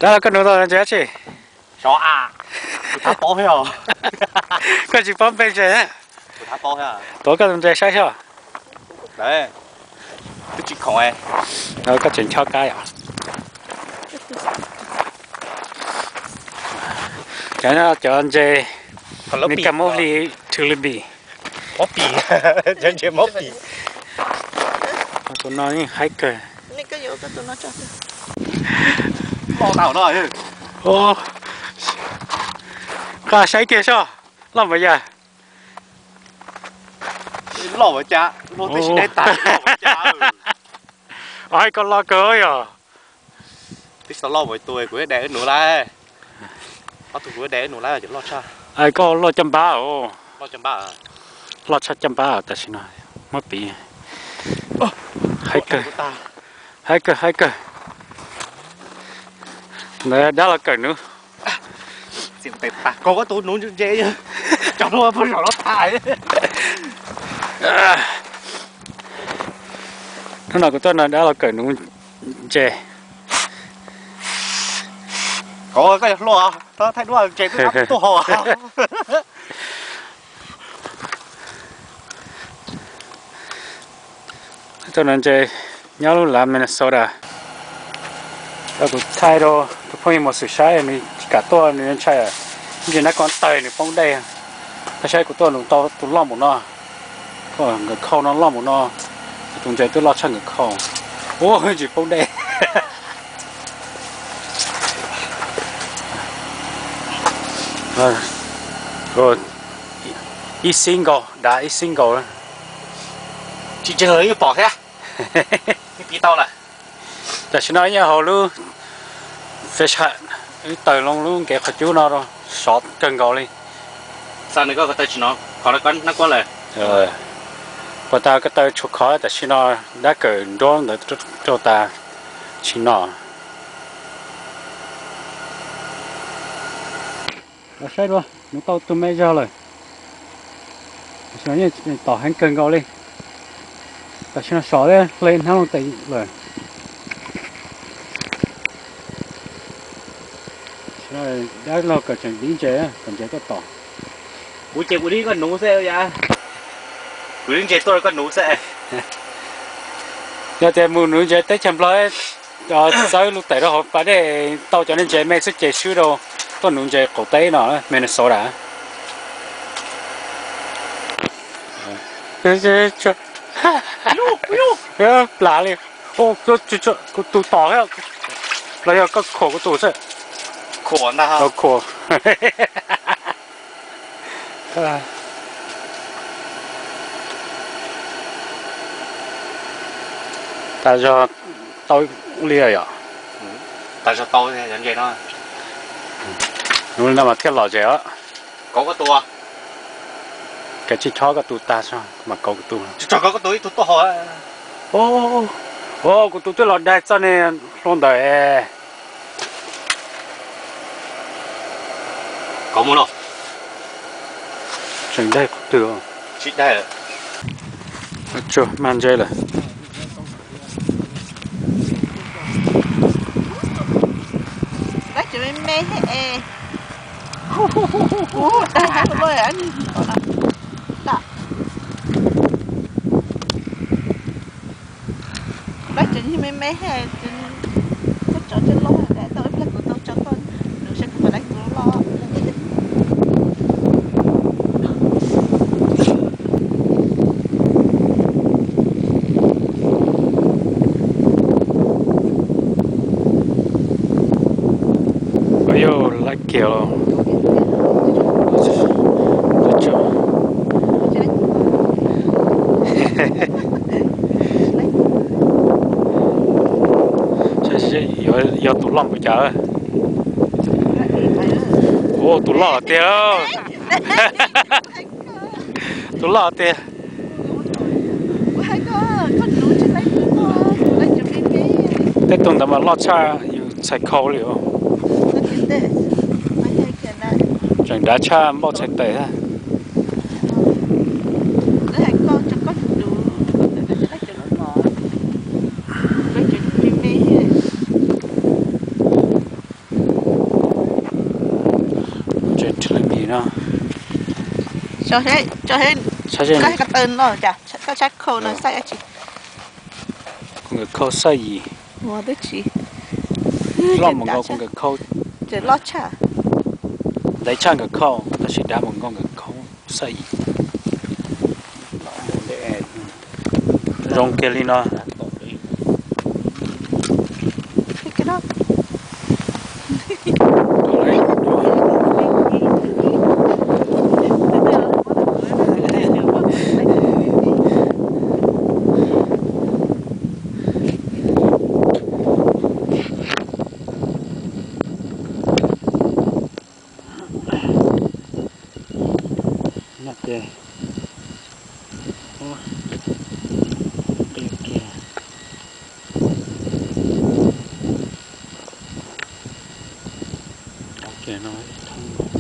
Dab laug, koj nuv tau ntses dab tsi? Koj tsis paub npe ntses na. Tuav koj tus ntses saib soj. Koj tseem ncho kab yom. Cov no cov ntses Nicaragua tulipi. Tus no yeej haib kawg. Nqa saib kiag soj, loj npaum yas. Haib koj loj kawg yog. Kuv da nuv lawm, ob tug kuv da nuv lawm ces loj tshaj. Koj loj caj npab os. Loj tshaj caj npab tam sim no. Muab piv. Haib kawg, haib kawg, haib kawg. Ntawd dab laug kawm nuv. Koj tus nuv ntses, cov no pheej zaum los tham. Hnub no kuv tuaj nrog dab laug kawm nuv ntses. Koj yog hluas, thaij duab ntses tuaj haus. Tuaj nuv ntses nyob lub lav Minnesota. Kuv thaij rau tus phooj ywg Mos Xwm saib, nws tsis kam tuaj, nws ntshai ntses nab koj tawg nws poob dej. Koj saib kuv tuaj nuv tau tus loj npaum no, nkawd khau no loj npaum no, tus ntses twb loj tshaj nkawd khau. Ua tsis poob dej. Ib single, dav ib single. Tsis ntseeg los yeej pom thiab. Yeej piv tau lawm. Tam sim no nyob hauv lub fish hut, wb taws loo lub nkev qhov cub no sov kawg nkaus li. Puas tas ko taw tshuav khov tam sim no, dab kawm nruab ntawd rau tas sim no. Los saib dua, nws tau tus me zog lawm. Tam sim no yeej tom heev kawg nkaus li. Tam sim no sov thiab hle hnab looj tes lawm. Dab laug kawm tseem dib ntses, kawm ntses tuaj tom. Kuv ces kuv dib koj nuv xwb, kuv dib ntses tuaj koj nuv xwb. Yog tias mus nuv ntses teb chaws Nplog, txawb lub tais rau hauv pas dej tau cov ntses me xwb ces swb rau tuaj nuv ntses qaum teb no Minnesota. Plam li, kuv tus tom thiab los yog koj khuam kuv tus xwb? Khuam ntag. Khuam. Tas zog tau li yom. Tas zog tau ntses no. Hnub no mas thiaj los ntses os. Kauv koj tus. Kav tsij chob koj tus tag tso mas kauv kuv tus. Tsis tso kauv koj tus ib tug tuaj hauv. Kuv tus twb los daig txoj niag hlua ntawm. Kauv mus los. Tseem daig qhov twg? Tsis daig lawm. Tsuag mag ntse lawm. Lab cov me me thiab es. Kuv tag hab luaj. Lab cov me me thiab, koj tso coj loj, tau ib pliag kuv tau tso koj, nws saib kuv tau lab kuv loj. Yog lab kiag los. Yog tus loj npaum cas? Ua tus loj tiag. Tus loj tiag. Tej tug ntawd mas loj tshaj yus txhais khau li. Tseem dav tshaj npauj txhais tes thiab. Tso, tso, koj ko taw no cas koj tshab khau no xaij dab tsi? Kuv nkawd khau xaij yim. Loj mus nkaus kuv nkawd khau. Loj tshaj. Ntev tshaj nkawd khau tab sis dav mus nkaus nkawd khau xaij yim. Zoo kiag li no. No ces, qi kiag, qi kiag no ib thoob.